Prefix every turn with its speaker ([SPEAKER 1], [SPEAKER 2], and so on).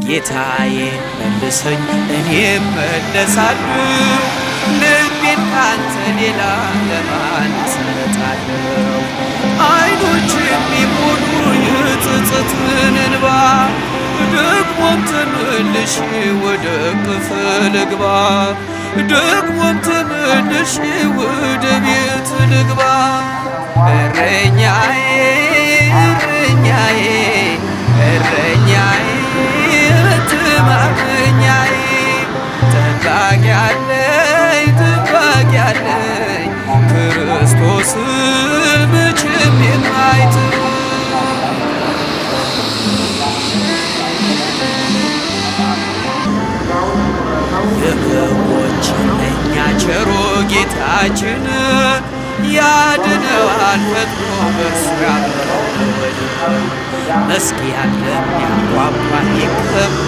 [SPEAKER 1] ጌታዬ መልሰኝ እኔም መለሳለሁ፣ ልቤን ካንተ ሌላ ለማን እሰጣለሁ? አይኖች የሚሞሉ የጸጸትን እንባ፣ ደግሞም ተመልሼ ወደ እቅፍህ ልግባ፣ ደግሞም ተመልሼ ወደ ቤት ልግባ። እረኛዬ፣ እረኛዬ፣ እረኛዬ፣ መተማመኛዬ፣ ጠባቂ አለኝ፣ ጠባቂ አለኝ፣ ክርስቶስ መቼም የማይጥል። የበጎች እረኛ ቸሩ ጌታችን ያድነዋል ፈጥኖ በእርሱ ያመነውን። መስጊያን ለሚያንኳኳ ይከፈትለታል።